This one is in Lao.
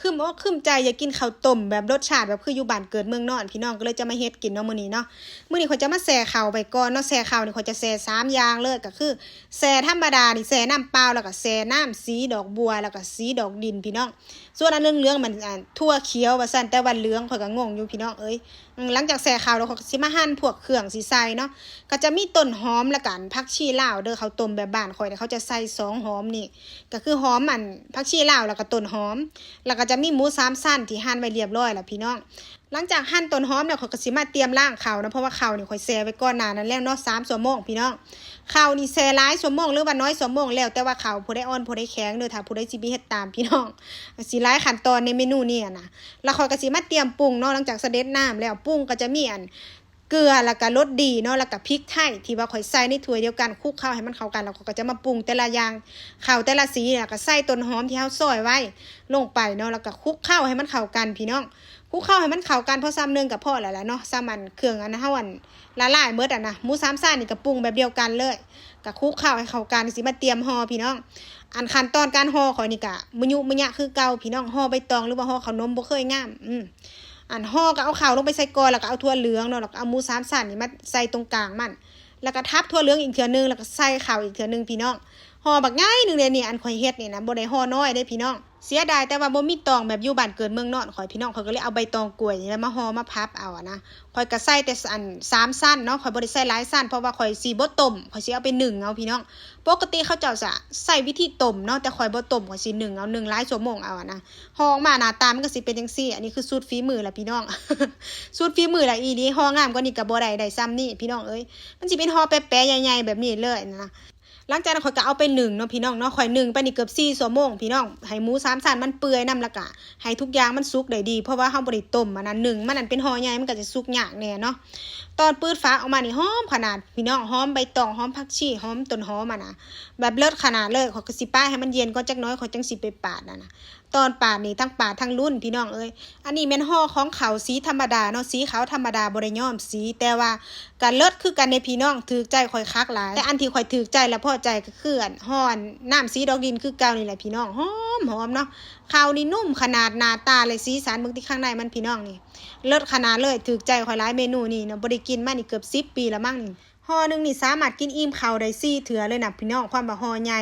ຄຶ້ມອົກຄຶ້ມໃຈ ຢາກກິນເຂົ້າຕົ້ມແບບລົດຊາດແບບຄືຢູ່ບ້ານເກີດເມືອງນອນ ພີ່ນ້ອງ ກໍເລີຍຈະມາເຮັດກິນເນາະມື້ນີ້ເນາະ. ມື້ນີ້ຂ້ອຍຈະມາແຊ່ເຂົ້າໄວ້ກ່ອນເນາະ. ແຊ່ເຂົ້ານີ້ຂ້ອຍຈະແຊ່ສາມຢ່າງເລີຍ ກໍຄືແຊ່ທຳມະດານີ້ ແຊ່ນ້ຳເປົ່າ ແລ້ວກໍແຊ່ນ້ຳສີດອກບົວ ແລ້ວກໍສີດອກດິນ ພີ່ນ້ອງ. ສ່ວນອັນເຫຼືອງໆ ມັນ ອ່າ ຖົ່ວຂຽວວ່າຊັ້ນ ແຕ່ວ່າເຫຼືອງ ຂ້ອຍກໍງົງຢູ່ ພີ່ນ້ອງເອີຍ. ອືມ ຫຼັງຈາກແຊ່ເຂົ້າແລ້ວ ຂ້ອຍກໍຊິມາຫັ່ນພວກເຄື່ອງຊິໃສ່ເນາະ. ກໍຈະມີຕົ້ນຫອມ ແລ້ວກໍ ອັນ ຜັກຊີລາວເດີ. ເຂົ້າຕົ້ມແບບບ້ານຂ້ອຍນີ້ ເຂົາຈະໃສ່ສອງຫອມນີ້ ກໍຄືຫອມ ອັນ ຜັກຊີລາວ ແລ້ວກໍຕົ້ນຫອມ ແລ້ວກໍຈະມີໝູສາມຊັ້ນທີ່ຫັ່ນໄວ້ລຽບຮ້ອຍແລ້ວ ພີ່ນ້ອງ. ຫຼັງຈາກຫັ່ນຕົ້ນຫອມແລ້ວ ຂ້ອຍກໍຊິມາຕຽມລ້າງເຂົ້າເນາະ ເພາະວ່າເຂົ້ານີ້ຂ້ອຍແຊ່ໄວ້ກ່ອນໜ້ານັ້ນແລ້ວເນາະ ສາມຊົ່ວໂມງ ພີ່ນ້ອງ. ເຂົ້ານີ້ແຊ່ຫຼາຍຊົ່ວໂມງ ຫຼືວ່າໜ້ອຍຊົ່ວໂມງ ແລ້ວແຕ່ວ່າເຂົ້າຜູ້ໃດອ່ອນຜູ້ໃດແຂງເດີ. ຖ້າຜູ້ໃດຊິໄປເຮັດຕາມ ພີ່ນ້ອງ ຊິຫຼາຍຂັ້ນຕອນໃນເມນູນີ້ນະ. ແລ້ວຂ້ອຍກໍຊິມາຕຽມປຸງເນາະ. ຫຼັງຈາກສະເດັດນ້ຳແລ້ວ ປຸງກໍຈະມີ ອັນ ເກືອ ແລ້ວກໍລົດດີເນາະ ແລ້ວກໍພິກໄທທີ່ວ່າຂ້ອຍໃສ່ໃນຖ້ວຍດຽວກັນ ຄຸກເຂົ້າໃຫ້ມັນເຂົ້າກັນ. ແລ້ວຂ້ອຍກໍຈະມາປຸງແຕ່ລະຢ່າງ ເຂົ້າແຕ່ລະສີ ແລ້ວກໍໃສ່ຕົ້ນຫອມທີ່ເຮົາຊອຍໄວ້ລົງໄປເນາະ ແລ້ວກໍຄຸກເຂົ້າໃຫ້ມັນເຂົ້າກັນ ພີ່ນ້ອງ. ຄຸກເຂົ້າໃຫ້ມັນເຂົ້າກັນພໍສ່ຳໜຶ່ງກໍພໍແລ້ວລະເນາະ ສ່ຳອັນເຄື່ອງອັນເຮົາ ອັນ ລະລາຍໝົດ ອັນນະ. ໝູສາມຊັ້ນນີ້ກໍປຸງແບບດຽວກັນເລີຍ ກໍຄຸກເຂົ້າໃຫ້ເຂົ້າກັນ ຊິມາຕຽມຫໍ່ ພີ່ນ້ອງ. ອັນ ຂັ້ນຕອນການຫໍ່ຂ້ອຍນີ້ກໍມະຍຸມະຍະຄືເກົ່າ ພີ່ນ້ອງ. ຫໍ່ໃບຕອງ ຫຼືວ່າຫໍ່ເຂົ້າໜົມ ບໍ່ເຄີຍງາມ. ອືມ ອັນ ຫໍ່ກໍເອົາເຂົ້າລົງໄປໃສ່ກ່ອນ ແລ້ວກໍເອົາຖົ່ວເຫຼືອງເນາະ ແລ້ວກໍເອົາໝູສາມຊັ້ນນີ້ມາໃສ່ຕົງກາງມັນ ແລ້ວກໍທັບຖົ່ວເຫຼືອງອີກເທື່ອໜຶ່ງ ແລ້ວກໍໃສ່ເຂົ້າອີກເທື່ອໜຶ່ງ ພີ່ນ້ອງ. ຫໍ່ບັກໃຫຍ່ໜຶ່ງເດນີ້ ອັນຂ້ອຍເຮັດນີ້ນະ ບໍ່ໄດ້ຫໍ່ນ້ອຍເດ້ ພີ່ນ້ອງ. ເສຍດາຍແຕ່ວ່າບໍ່ມີຕອງແບບຢູ່ບ້ານເກີດເມືອງນອນຂ້ອຍ ພີ່ນ້ອງ. ຂ້ອຍກໍເລີຍເອົາໃບຕອງກ້ວຍນີ້ແຫຼະມາຫໍ່ມາພັບເອົານະ. ຂ້ອຍກໍໃສ່ແຕ່ ອັນ ສາມຊັ້ນເນາະ ຂ້ອຍບໍ່ໄດ້ໃສ່ຫຼາຍຊັ້ນ ເພາະວ່າຂ້ອຍຊິບໍ່ຕົ້ມ ຂ້ອຍຊິເອົາໄປໜຶ້ງເອົາ ພີ່ນ້ອງ. ປົກກະຕິເຂົາເຈົ້າຈະໃຊ້ວິທີຕົ້ມເນາະ ແຕ່ຂ້ອຍບໍ່ຕົ້ມ ຂ້ອຍຊິໜຶ້ງເອົາ ໜຶ້ງຫຼາຍຊົ່ວໂມງເອົານະ. ຫໍ່ອອກມາໜ້າຕາມັນກໍຊິເປັນຈັ່ງຊີ້. ອັນນີ້ຄືສູດຝີມືລະ ພີ່ນ້ອງ ສູດຝີມືລະອີ່ຫຼີ. ຫໍ່ງາມກວ່ານີ້ກໍບໍ່ໄດ້ ໄດ້ສ່ຳນີ້ ພີ່ນ້ອງເອີຍ. ມັນຊິເປັນຫໍ່ແປະໆ ໃຫຍ່ໆ ແບບນີ້ເລີຍນະ. ຫຼັງຈາກນັ້ນຂ້ອຍກໍເອົາໄປໜຶ້ງເນາະ ພີ່ນ້ອງເນາະ. ຂ້ອຍໜຶ້ງໄປນີ້ເກືອບສີ່ຊົ່ວໂມງ ພີ່ນ້ອງ ໃຫ້ໝູສາມຊັ້ນມັນເປື່ອຍນຳ ແລ້ວກໍໃຫ້ທຸກຢ່າງມັນສຸກໄດ້ດີ ເພາະວ່າເຮົາບໍ່ໄດ້ຕົ້ມ ອັນນັ້ນ ໜຶ້ງມັນ ອັນເປັນຫໍ່ໃຫຍ່ ມັນກໍຈະສຸກຍາກແດ່ເນາະ. ຕອນເປີດຝາອອກມານີ້ຫອມຂະໜາດ ພີ່ນ້ອງ. ຫອມໃບຕອງ ຫອມຜັກຊີ ຫອມຕົ້ນຫອມ ອັນນະ ແບບເລີດຂະໜາດເລີຍ. ຂ້ອຍກໍຊິປະໃຫ້ມັນເຢັນກ່ອນຈັກໜ້ອຍ ຂ້ອຍຈັ່ງຊິໄປປາດ ອັນນະ. ຕອນປາດນີ້ທັງປາດທັງລຸ້ນ ພີ່ນ້ອງເອີຍ. ອັນນີ້ແມ່ນຫໍ່ຂອງເຂົ້າສີທຳມະດາເນາະ ສີຂາວທຳມະດາ ບໍ່ໄດ້ຍ້ອມສີ ແຕ່ວ່າກໍເລີດຄືກັນເດ້ ພີ່ນ້ອງ. ຖືກໃຈຂ້ອຍຄັກຫຼາຍ ແຕ່ອັນທີ່ຂ້ອຍຖືກໃຈ ແລະ ພໍໃຈກໍຄື ອັນ ຫໍ່ນ້ຳສີດອກດິນຄືເກົ່ານີ້ແຫຼະ ພີ່ນ້ອງ. ຫອມໆ ເນາະ. ເຂົ້ານີ້ນຸ້ມຂະໜາດ ໜ້າຕາ ແລະ ສີສັນ ເບິ່ງຕິ ຂ້າງໃນມັນ ພີ່ນ້ອງ ນີ້ ເລີດຂະໜາດເລີຍ. ຖືກໃຈຂ້ອຍຫຼາຍເມນູນີ້ເນາະ ບໍ່ໄດ້ກິນມານີ້ເກືອບສິບປີລະມັງນີ້. ຫໍ່ໜຶ່ງນີ້ສາມາດກິນອີ່ມເຂົ້າໄດ້ສີ່ເທື່ອເລີຍນະ ພີ່ນ້ອງ ຄວາມວ່າຫໍ່ໃຫຍ່.